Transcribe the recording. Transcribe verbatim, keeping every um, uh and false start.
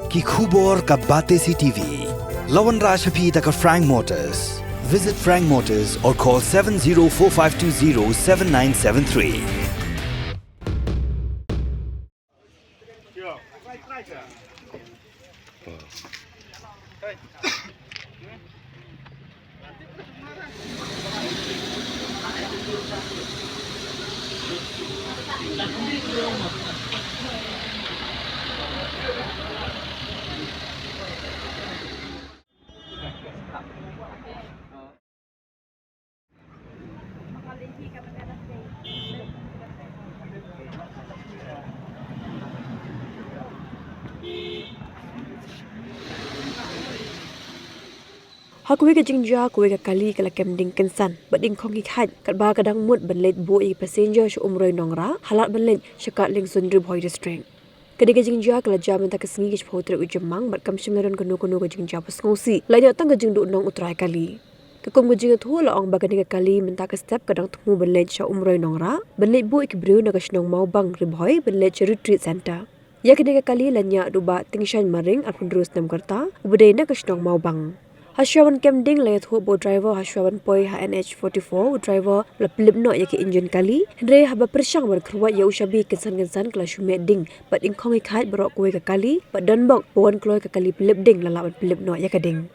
Ki khubor ka Batesi TV. La wanrah sha phi da ka Frank Motors. Visit Frank Motors or call seven zero four five two zero seven nine seven three. Ha kawei ka jingjia, kawei ka kali ka la kem ding kynsan bad ding khong hi khait, katba ka dang mut ban leit buh ïa ki passenger sha Umroi Nongrah, ha lad ban leit sha Katlingsun, Ri Bhoi District. Ka dei ka jingjia ka la jia mynta ka sngi ka shiphew tarik u Jymmang bad kam shym la don kano kano ka jingjia ba sngewsih, lait noh tang ka jingduhnong u trai kali. Ka kum ka jingïathuh la ong ba kane ka kali mynta ka step ka dang thmu ban leit sha Umroi Nongrah ban leit buh ïa ki briew na ka shnong Mawbang, Ri Bhoi, ban leit sha Retreat Centre. Ïa kane ka kali la ñiah da u Bah Tingshain Maring, arphew hynriew snem ka rta, uba dei na ka shnong Mawbang. Hashwa ban kem ding la ïathuh ba u driver hashwa ban poi ha N H forty-four, u driver la pynlip noh ïa ka injin kali, hynrei haba pyrshang ban kyrwat ïa u shabi kynsan kynsan ka la shu meh ding bad ding khong hi khait baroh kawei ka kali bad donbok ba wan kloi ka kali pynlip ding la lah ban pynlip noh ïa ka ding.